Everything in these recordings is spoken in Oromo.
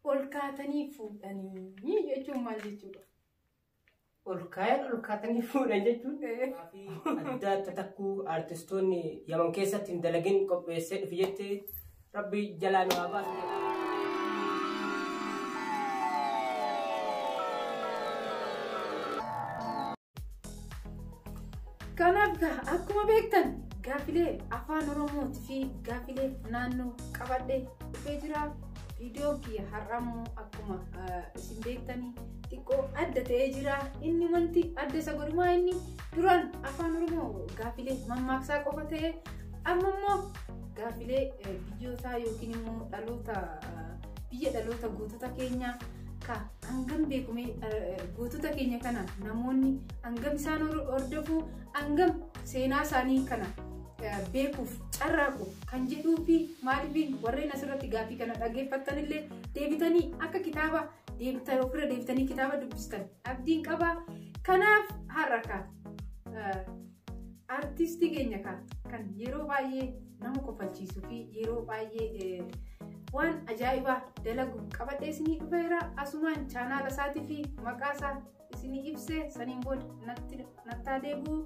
Ol kaatanii fuudhanii jechuun maal jechuudha? Ol kaayan ol kaatanii fuudhan jechuun adda adda takkuu artistoonni Yaman keessatti hin dalagin qopheessee dhufe jettee Rabbi jalaa nu haa baasu. Kanaaf akkuma beektan gaafilee afaan Oromootii fi gaafilee naannoo qabadhee dhufee jira. Viidiyoon kiyya har'ammoo akkuma isin beektanii xiqqoo adda ta'ee jira. Inni wanti adda isa godhumaa inni duraan afaan Oromoo gaafilee mammaaksaa qofa ta'e amma immoo gaafilee biyyootaa yookiin immoo dhaloota biyya dhaloota gootota keenyaa ka hangam beekume gootota keenya kana namoonni hangam isaan hordofu hangam seenaa isaanii kana beekuuf carraaqu kan jedhuu fi maaliif warreen asirratti gaafii kana dhaggeeffattanillee deebitanii akka kitaaba deebitan ofirra deebitanii kitaaba dubbistan abdiin qaba. Kanaaf har'a ka artistii keenya kan yeroo baay'ee nama kofalchiisuu fi yeroo baay'ee waan ajaa'ibaa dalagu qabadhee isinii dhufeera. Asumaan chaanaala isaatii fi maqaa isaa isinii ibsee saniin booda nattaa deebi'u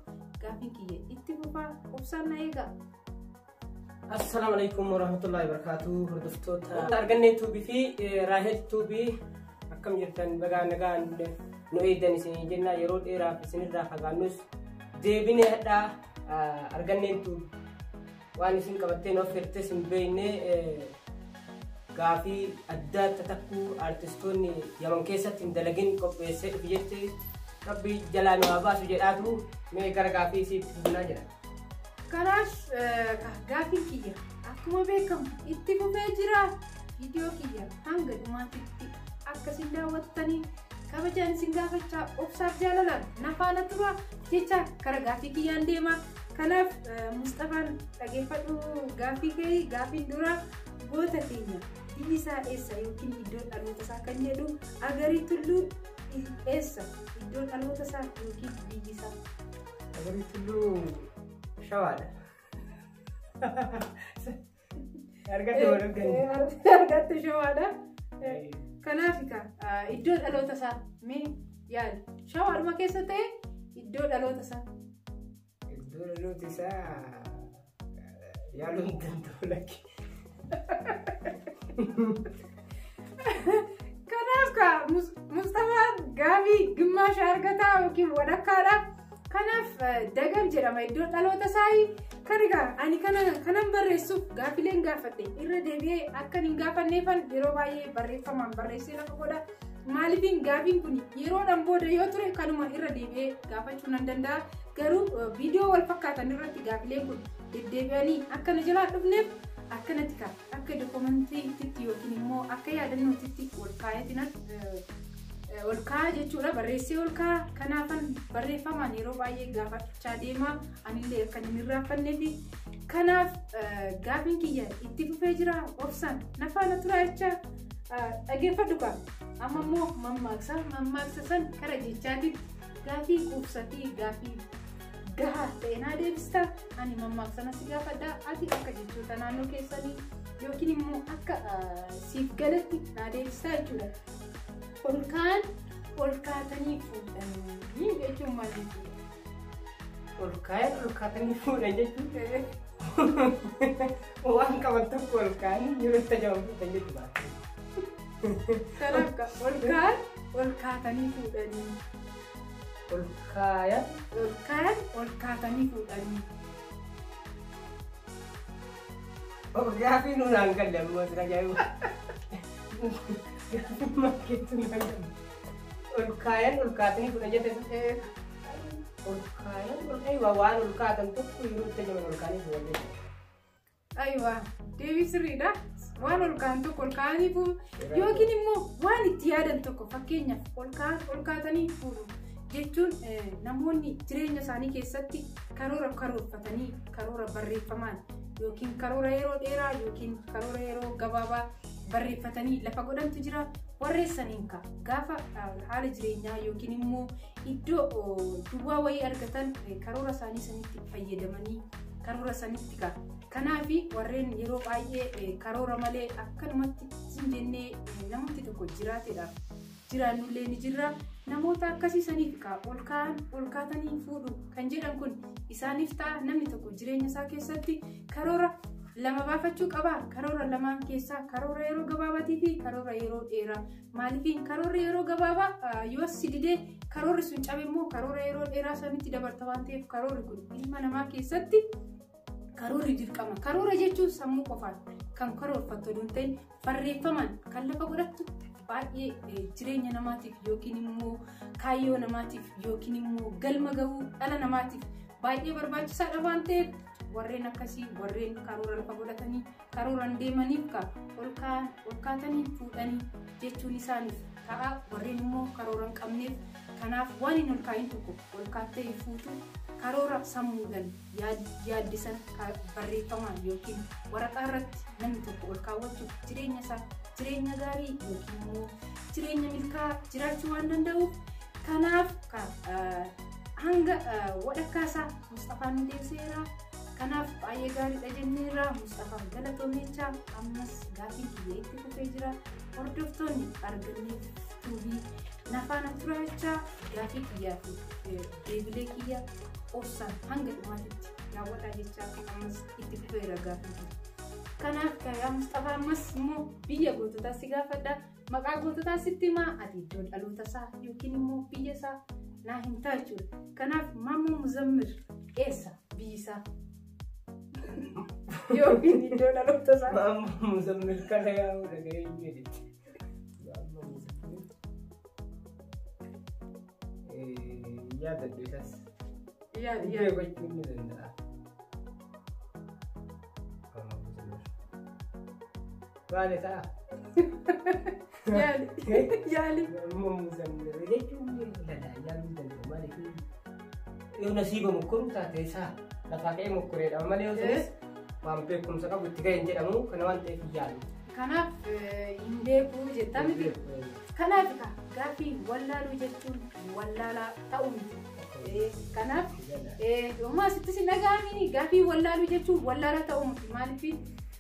gaafiin kiyya itti fufaa obsaan na eegaa. Assalaamu alaikum warahmatullahi wabarakatuh. Hordoftoota Argannee Tuubii fi Raahel Tuubii akkam jirtan, bagaa nagaan nu eegdan isinii jenna. Yeroo dheeraaf isinirraa fagaannus deebinee hadhaa Arganneen Tuubii waan isin qabattee nuuf hirtes hin beekne gaafii adda adda takkuu artistoonni Yaman keessatti hin dalagin qopheessee dhufe jettee Rabbi jalaa nu haa baasu jedhaatu mee gara gaafii isiitti fufnaa jedha. Kanaaf gaafiin kiyya akkuma beekamu itti fufee jira. Viidiyoo kiyya hanga dhumaatitti akka isin daawwattanii kabajaan isin gaafachaa obsaaf jaalalaan na faana tura jecha kara gaafii kiyyaan deema. Kanaaf Mustafaan dhageeffadhu gaafii kee. Gaafiin dura goota keenya biyyi isaa eessa yookiin iddoon dhaloota isaa kan jedhu Agarii Tulluu eessa iddoon dhaloota isaa yookiin biyyi isaa? Agarii Tulluu Shawaadha. Argatte moo arganne? Argatte, Shawaadha. Kanaaf iddoo dhaloota isaa mee yaali. Shawaadhuma keessa ta'e iddoo dhaloota isaa. Iddoo dhaloota isaa yaaluu hin danda'u lakki. Kanaaf ka Mustafaan gaafii gimmaasha argataa yookiin walakkaadha. Kanaaf Dagam jedhama iddoo dhaloota isaa. Kan egaa ani kanan barreessuuf gaafileen gaafadhe irra deebi'ee akka hin gaafanneefan yeroo baay'ee barreeffamaan barreessee lafa godha. Maaliifin gaafiin kun yeroodhaan booda yoo ture kanuma irra deebi'ee gaafachuu nan danda'a. Garuu viidiyoo wal fakkaatan irratti gaafileen kun deddeebi'anii akka na jalaa dhufneef akkanatti ka akka dookumantiitti yookiin immoo akka yaadannootitti ol kaayatina ol kaa'a jechuudha, barreessee ol kaa'a. Kanaafan barreeffamaan yeroo baay'ee gaafachaa deema anillee akka hin irraanfanneefi. Kanaaf gaafiin kiyya itti fufee jira, obsaan na faana tura jecha dhageeffadhu ka. Amma immoo mammaaksa san kara jechaatitti gaafii quubsaa fi gaafii gahaa ta'e naa deebista. Ani mammaaksa si gaafadha, ati akka jechoota naannoo keessanii yookiin immoo akka siif galatti naa deebista jechuudha. Ol kaan ol kaatanii fuudhanii jechuun maal jechuudha? Ol kaayan ol kaatanii fuudhan jechuun waan qaban tokko ol kaa'anii yeroo itti ajaa'an fuudhan jechuudha. Kanaaf ol kaan ol kaatanii fuudhanii. Ol kaayan. Ol kaan ol kaatanii fuudhanii. Gaafii nuun aan galle ammoo sira ajaa'iba. Gaafii maal naan galle. Ol kaayan ol kaatanii fuudhan jette. Ol kaayan ol kaayuu waan ol kaatan tokko yeroo itti ajaa'an ol kaanii fuudhan jechuudha. Ayiwaa, deebii sirriidha. Waan ol kaa'an tokko ol kaa'anii fuudhu yookiin immoo waan itti yaadan tokko, fakkeenyaaf ol kaa'an ol kaatanii fuudhu jechuun namoonni jireenya isaanii keessatti karoora karoorfatanii karoora barreeffamaan yookiin karoora yeroo dheeraa yookiin karoora yeroo gabaabaa barreeffatanii lafa godhantu jira. Warreessaniin ka gaafa haala jireenyaa yookiin immoo iddoo duwwaa wayii argatan karoora isaanii sanitti fayyadamanii Karoora sanitti ka'a. Kanaafi warreen yeroo baay'ee karoora malee akkanumatti sin jennee namatti tokko jiraateedhaaf jiraannullee ni jirra. Namoota akkasii saniif ka'a ol ka'an ol kaatanii fuudhu kan jedhan kun isaaniif ta'a. Namni tokko jireenya isaa keessatti karoora lama baafachuu qaba. Karoora lamaan keessaa karoora yeroo gabaabaatii fi karoora yeroo dheeraa. Maaliif karoorri yeroo gabaabaa yoo si didee karoorri sun cabe immoo karoora yeroo dheeraa sanitti dabarta waan ta'eef karoorri kun ilma namaa keessatti karoorri dirqama. Karoora jechuun sammuu qofaan kan karoorfattu osoo hin ta'in barreeffamaan kan lafa godhattu baay'ee jireenya namaatiif yookiin immoo kaayyoo namaatiif yookiin immoo galma gahuu dhala namaatiif baay'ee barbaachisaadha waan ta'eef warreen akkasii warreen karoora lafa godhatanii karooraan deemaniif ka ol kaatanii fuudhanii jechuun isaaniif ta'a. Warreen immoo karoora hin qabneef kanaaf waan hin ol kaayin tokko ol kaattee fuutu karoora sammuudhaan yaaddisan barreeffamaan yookiin waraqaa irratti namni tokko ol kaawwachuuf jireenya isaa jireenya gaarii yookiin immoo jireenya milkaa'aa jiraachuu waan danda'uuf kanaaf hanga walakkaa isaa Mustafaan nu deebiseera. Kanaaf baay'ee gaariidha jenneerra. Mustafaan galatoomechaa ammas gaaffii kiyya itti fufee jira. Hordoftoonni argannee tuubii nafaana turaachaa gaaffii kiyyaa fi deebilee kiyya obsaan hanga dhumaatitti daawwadhaa jechaa ammas itti fufeera gaaffii kiyya. Kanaaf yaa Mustafaa ammas immoo biyya goototaa si gaafadha. Maqaa goototaa sitti himaa ati iddoo dhaloota isaa yookiin immoo biyya isaa naa himtaa jechuudha. Kanaaf Maammoo Muzammil eessa biyyi isaa? Yookiin iddoo dhaloota isaa? Maammoo Muzammil kana yaa'u dhaga'ee jedhetti. Maammoo Muzammil. Yaadadhu isas. Yaadi Iddoo yaadi. gochuun ni danda'a. Maammoo Muzammil. Baale ta'a. Yaali. Yaali. Maammoo Muzammil jechuun ni danda'a. Yaaluu ni danda'u. Maaliif yoo nasiiba mokkoruu taate isaa lafaa ka'ee mokkoreedha malee yoo sanis waan beekumsa qabu itti ga'e hin jedhamu kana waan ta'eef hin yaalu. Kanaaf hin beeku jettaa miti. Kanaaf gaaffii wallaaluu jechuun wallaalaa ta'uu miti. Kanaaf homaa sitti si dhaga'amini gaaffii wallaaluu jechuun wallaalaa ta'uu miti. Maaliif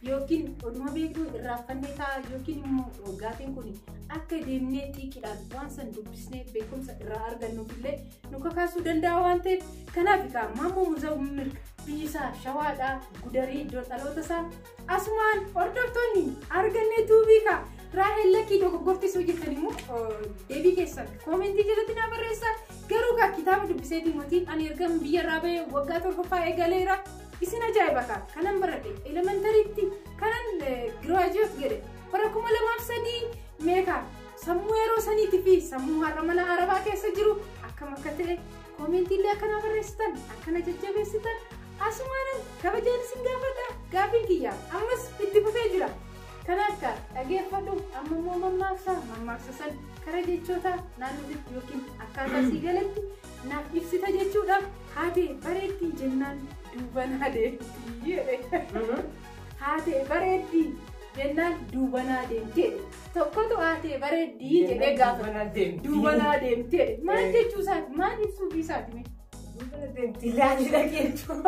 yookiin oduma beeknu irraanfannee ta'a yookiin immoo gaaffiin kun akka deemnee xiiqiidhaan waan san dubbisnee beekumsa irraa argannuuf illee nu kakaasuu danda'a waan ta'eef kanaaf egaa Maammoo Muzammil biyyi isaa Shawaadhaa Gudarii iddoo dhaloota isaa asumaan hordoftoonni argannee tuubii ka Raahel lakkii dogoggortisuu jettan immoo deebii keessan koomentii jalatti naa barreessaa. Garuu kaa kitaaba dubbiseetiin mootiin ani erga biyya irraa bahee waggaa 7ffaa eegaleera. Isin ajaa'iba kaa kanan baradhe elementariitti kanan giraajuweet jedhe bara 2003 meeqa sammuu yeroo saniitii fi sammuu har'a mana arabaa keessa jiru akkam akka ta'e koomentiillee akkana barreessitan akkana jajjabeessitan asumaanan kabajaan isin gaafadha. Gaaffiin kiyya ammas itti fufee jira. Kanaaf kaa dhageeffadhu amma immoo mammaaksa san kara jechoota naannootti yookiin akkaataa sii galatti naaf ibsita jechuudha. Haatee bareeddii jennaan duubanaa deemti jedhe. Haatee bareeddii jennaan duubanaa deemti jedhe. Tokkotu haatee bareeddii jedhee gaafata. Duubanaa deemti jedhe. Maal jechuu isaati? Maal ibsuuf isaati mee? Duubana deemti ilaalii dhageechu.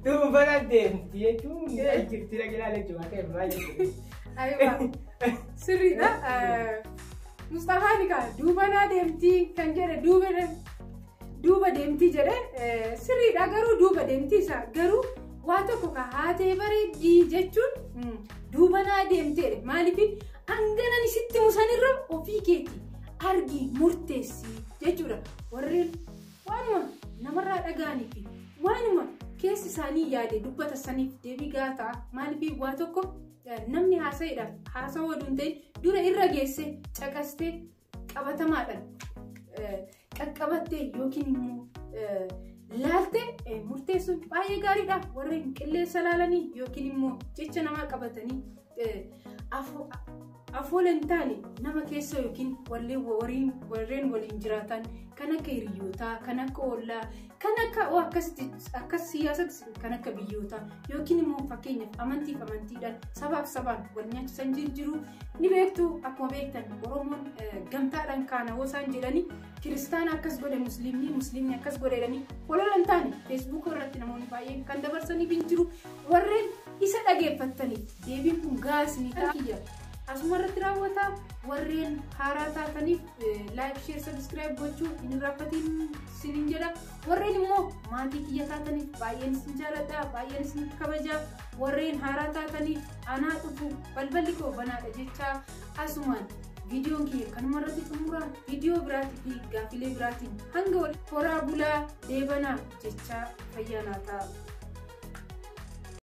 Duubana deemti jechuun jirti dhaqee ilaalee jiru akka maal jechuudha. Ayiwa sirriidha. Mustafaan egaa duubanaa deemti kan jedhe duuba deemti jedhe sirriidha garuu duuba deemti isaa garuu waa tokko ka haatee bareeddii jechuun duubanaa deemteedha. Maaliif hanganan isitti musanirra ofii keeti argi murteessi jechuudha. Warreen waanuma namarraa dhaga'anii fi waanuma keessi isaanii yaade dubbata saniif deebii gahaa ta'a. Maaliif waa tokko namni haasa'eedhaaf haasawaa oduu hin ta'in dura irra geesse caqastee qabatamaadhaan qaqqabattee yookiin immoo laaltee murteessuun baay'ee gaariidha. Warreen qilleensa laalanii yookiin immoo jecha namaa qabatanii Afoola hin taane nama keessa yookiin warreen waliin jiraatan kan akka hiriyootaa, kan akka ollaa, kan akka akkas siyaasatti kan akka biyyootaa yookiin immoo fakkeenyaaf amantiif amantiidhaan sabaaf sabaan wal nyaachisan jiru ni beektu. Akkuma beektan Oromoon gamtaadhaan kaana isaan jedhanii kiristaana akkas godhe, musliimni akkas godhe jedhanii holola hin taane Feesbuuka irratti namoonni baay'een kan dabarsaniif hin jiru. Warreen isa dhageeffattaniif deebiin kun gaas ni ta'a. Asuma irratti raawwata. Warreen haaraa taataniif like, share, subscribe gochuu hin irraanfatiin isiniin jedha. Warreen immoo maatii kiyya taataniif baay'een isin jaaladha, baay'een isin kabaja. Warreen haaraa taataniif anaa dhufu, balballi koo banaadha jechaa asumaan viidiyoon kiyya kanuma irratti xumura. Viidiyoo biraatii fi gaafilee biraatiin hanga wal horaa bulaa deebanaa jechaa fayyaa naa ta'a.